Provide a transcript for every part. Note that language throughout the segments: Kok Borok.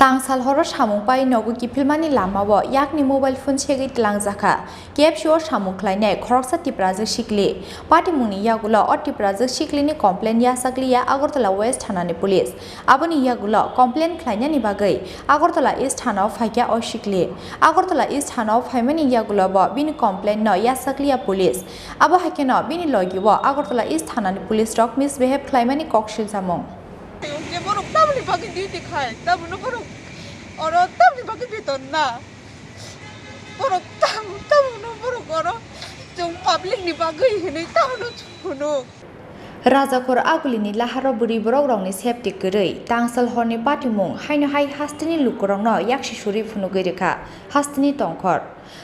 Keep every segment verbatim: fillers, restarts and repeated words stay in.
Tangsal horo samung pai nogo kiphilmani lamao yakni mobile phone segwi twlangjakha. K F C o samung khlainai khoroksa Tiprajwk sikli. Patimungni yagulo o Tiprajwk siklini complaint yachakliya Agartala West thanani police. Aboni yagulo complaint khlainani bagwi Agartala East thanao phaikha o sikli. Agartala East thanao phaimani yagulo bo bini complaint no yachakliya police. Abo hai kheno bini logi o Agartala East thanani police rok misbehave khlaimani kok silchamung. Hwnkhe borok tamoni bagwi duty khai, tamono borok oro tamoni bagwi beton na. Borok tam-, tamono borok oro chwng public ni bagwi hinwi tamono phunuk. Rajakhor Agulini laharo bwrwi borok rokni safety kwrwi, tangsal horni patimung, haino hai hasteni lukurokno yaksi suri phunugwi rwkha hasteni tongkhor.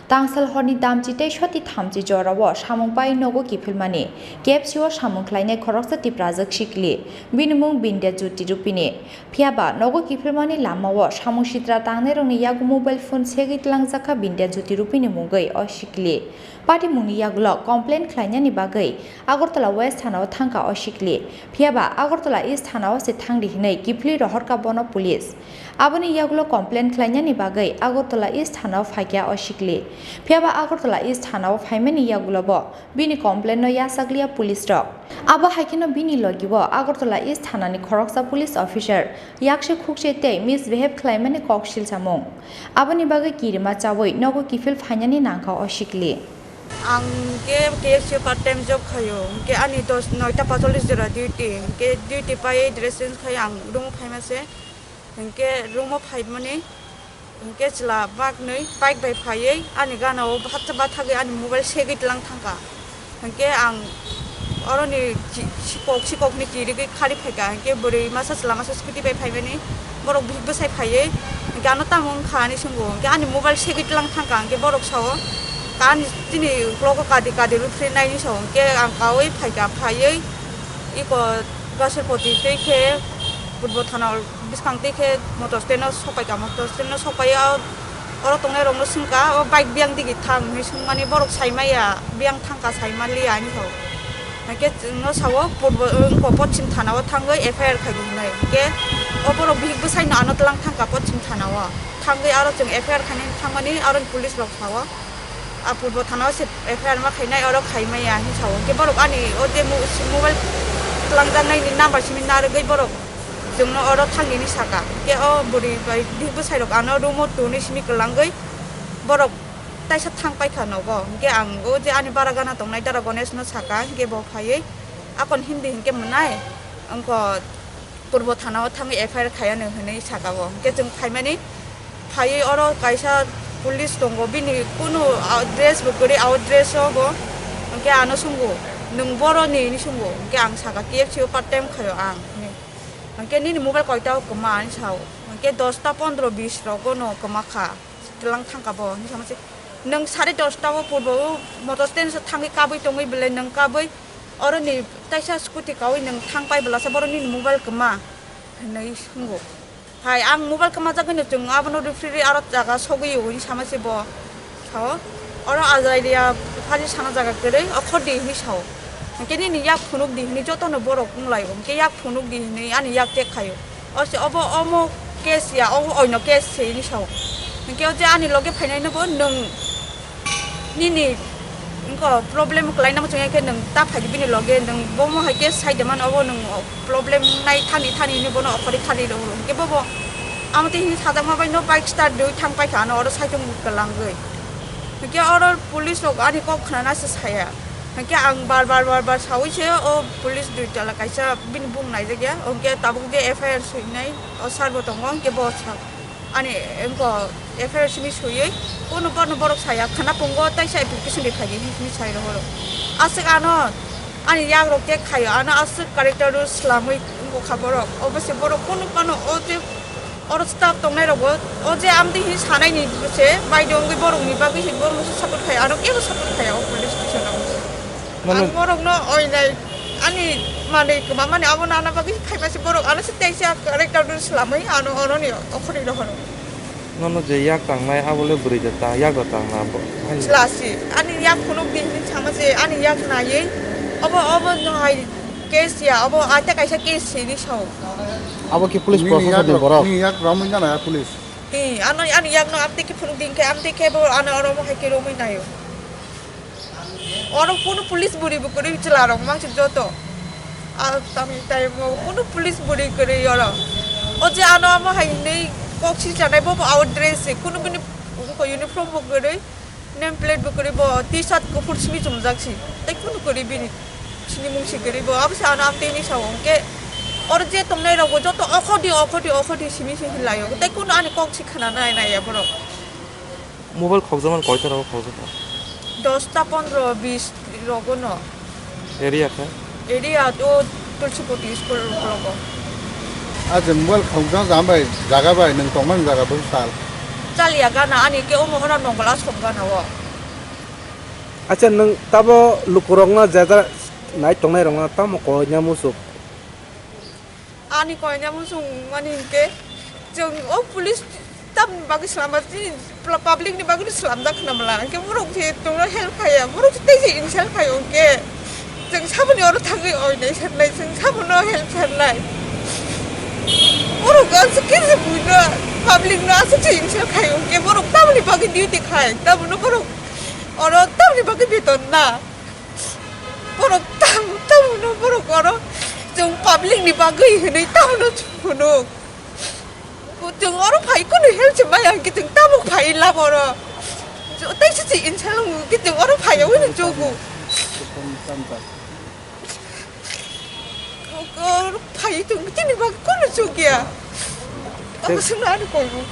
Tangsal horni damchi tei soti thamchi jorao samung pai nogo kiphilmani, K F C o samung khlainai khoroksa Tiprajwk sikli, bini mung Bindya Jyoti Rupini. Phiyaba nogo kiphilmani lamao samung sitra tangnairokni yago mobile phone segwi twlangjakha Bindya Jyoti Rupini mungwi o sikli. Patimungni yagulo complaint khlainani bagwi Agartala West thanao thangkha o sikli. Phiyaba Agartala East thanao se thangdi hinwi kiphilwi rohorkha bono police. Aboni yagulo complaint khlainani bagwi Agartala East thanao phaikha o sikli. Phiyaba Agartala East thanao phaimani yagulo bo bini complaint no yachakliya police rok. Abo hai kheno bini logi o Agartala East thanani khoroksa police officer yakse khukse tei misbehave khlaimani kok silchamung. Aboni bagwi kirima chawi nogo kiphil phainani nangkha o sikli. Ang khe K F C o part time job khaio, hwnkhe ani dos, noita pacholis jora duty, hwnkhe duty paiwi dress change khai ang room o phaima se, hwnkhe room o phaimani, hwnkhe chwla baknwi bike bai phaiwi ani gana o hatsa bathagwi ani mobile segwi tlang thangkha. Hwnkhe ang oroni chi-, sikok, sikokni kirigwi khari phaikha, hwnkhe bwrwi masa chwla masa scooty bai phaimani, borok bihik bwsai phaiwi, hwnkhe ano tamo wngkha hinwi swngo, hwnkhe ani mobile segwi tlang thangkha, hwnkhe borok sao, "Ani chini uklogo kadi kadi rw phre nai," hinwi sao, hwnkhe ang kaui phaikha, phaiwi iko Gasarpoti tei khe Purbo Thana bwskang tei khe motor stand o sokpaikha, motor stand o sokpaiwi o, oro tongnairokno swngkha, "O bike biyang digi thang?" hinwi swngmani borok saimaya, "Biyang thangkha, saimanliya," hinwi sao. Hwnkhe chwngno sao, purbo, wngkha Pochim Thana o thangwi F I R khaidi hinwi. Hwnkhe o borok bihik bwsaino ano twlang thangkha Pochim Thana o. Thangwi aro chwng F I R khainani thangmani aroni police rok sao. A Purbo Thana o se F I R ma khainai, oro khaimaya hinwi sao. Hwnkhe borok ani o je mo-, mobile twlangjaknaini number simi narwgwi borok chwngno oro thangdi hinwi saka. Hwnkhe o bwrwi bai bihik bwsairok ano room o tonwi simi kwlangwi borok taisa thang paikha nogo. Hwnkhe ang o je ani bara gana tongnai dara Ganesh no saka, hwnkhe bo phaiwi akon hindi hinkhe mwnai, wngkha Purbo Thana o thangwi F I R khaiya no hinwi saka bo. Hwnkhe chwng phaimani phaiwi oro kaisa police tongo, bini kunu, ah, dress bo kwrwi, out dress o bo. Hwnkhe ano swngo, "Nwng boroni?" hinwi swngo. Hwnkhe ang saka, "K F C o part time khaio ang," hinwi. Hwnkhe, "Nini mobile koita o kwma?" hinwi sao. Hwnkhe, "Dosta pondro bis rogo no kwma kha." Twlang thangkha bo, hinwi sama se, "Nwng sare dosta o purbo o motor stand se thangwi kabwi tongwi belai nwng kabwi, oroni taisa scooty kaui nwng thang pai belasa borok nini mobile kwma?" hinwi swngo. "Hai, ang mobile kwmajagwino chwng abono rifriri aro jaga sogwi o," hinwi sama se bo. Sao, "Oro ajailia phaji sana jaga kwrwi, okhordi," hinwi sao. Hwnkhe, "Nini yak phunukdi," hinwi jotono borok wnglaio. Hwnkhe, "Yak phunukdi," hinwi ani yak check khaio. O se obo omo case ya, obo oino case se hinwi sao. Hwnkhe o je ani loge phainaino bo nwng nini wngkha problem kwlainamo chwngya khe nwng ta phaidi bini loge, nwng bomo hai case sai de mano, obo nwng problem nai thani thani hinwi bono okhorwi thani rw hwnkhe bobo amo tei hinwi sajakma bai no bike start rwui thang paikha ano oro saitung kwlangwi. Hwnkhe oro police rok ani kok khnana se saya. Hwnkhe ang bar bar bar bar saui se o police dui tala kaisa bini bung naijakya, hwnkhe tabuk je F I R swinai o sir bo tongo, hwnkhe bo sa ani wngkha F I R simi swiwi kunu bono borok saya khwna pungo taisa application ri phaidi hinwi sai rohoro. Aswk ano ani yak rok khe khaio, ano aswk character rw swlamwi wngkha borok, obo se borok kunu phano o je oro staff tongnai rokbo o je amtwi hinwi sanaini se baidhyo wngwi borokni bagwi se borokno se support khai, aro kebo support khaiya o police station o. Mano ang borokno oinai ani manwi kwmamani abono ana bagwi khaima se borok ano se teisa character no swlamwi ano oroni okhorwi rohoro. Nono je yak tangnai abo le bwrwi da ta yak da tangna bo. Chelasi ani yak phunuk di hinwi sama se ani yak naiwi obo obo no hai case ya obo aita kaisa case se hinwi sao. Abo ki police nini proshasonni yak rok, borok? Nini yak romwi nana police. Hi, ano, ani yakno amtwi khe phunuk din khe, amtwi khe bo ano oro mo hai khe romwi naio. Oro kunu police buri bo kwrwi chwla rok mangsi joto. A tamni time o kunu police buri kwrwi oro. O je ano amo hai hinwi kok si chanai bo, bo out dress se, kunu bini uniform bo kwrwi. Name plate bo kwrwi bo, T-shirt kuphur simi chumjak si, tei kunu kwrwi bini sinimung si kwrwi bo, abo se ano amtwi hinwi sao, hwnkhe oro je tongnai rok bo joto okhordi, okhordi, okhordi simi se hinlaio, tei kunu ani kok si khna nai naiya borok. Mobile khokjakmani koita rogo khokjakha? Dosta, pondro, bis rogo no. Area khe? Area to Tulsipoti school uklogo. Acha mobile khokjak jam bai jaga bai nwng tongmani jaga bo sal. Chaliya gana ani ke omo hora nongla som gana o. Acha nwng tabo lukurokno jajak nai tongnai rokno tamo koina musuk? Ani koina musuk mani hinkhe chwng o police tamni bagwi swlamba chini pla-, public ni bagwi swlamjak khna mala. Hinkhe borok se chwngno help khaiya, borok se tei se insult khaio hinkhe chwng saboni oro thangwi oinai sanlai, chwng sabono help sanlai. Borok aswk khe se buino public no aswk se insult khaio hinkhe borok tamoni bagwi duty khai, tamono borok oro tamoni bagwi beton na. Borok tam, tamono borok oro chwng public ni bagwi hinwi tamono phunuk. Chwng oro phai kunu help se maya hwnkhe chwng tabuk phai lab oro. Tei se se insal wngkhe chwng oro phai wngwi no chugo. Oro phai chwng chini bagwi kunu chukya. Abo swngna ani koimu.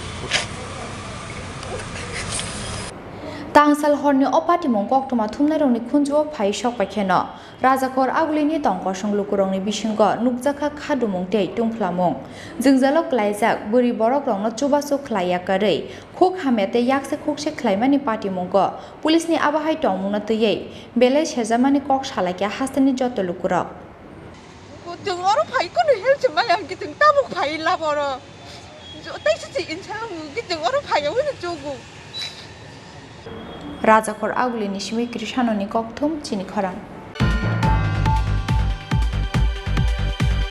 Tangsal horni o patimung koktwma thumnairokni khunju-o phai sok pai kheno, Rajakhor Agulini tong kosong lukurokni bisingo nukjakha khadumung tei tungphlamung. Jwngjalo klaijak bwrwi borokrokno chubachu khlai yakarwi khuk hamya tei yakse khukse khlaimani patimungo pulisni abo hai tongmungno twiwi belai sejamani kok salaikha hasteni joto lukurok. Chwng oro phai kunu help se maya hwnkhe chwng tabuk phai lab oro. Tei se se insal wngkhe chwng oro phai wngwi no chugo. Rajakhor Agulini simi Krishanoni kokthum chini khorang.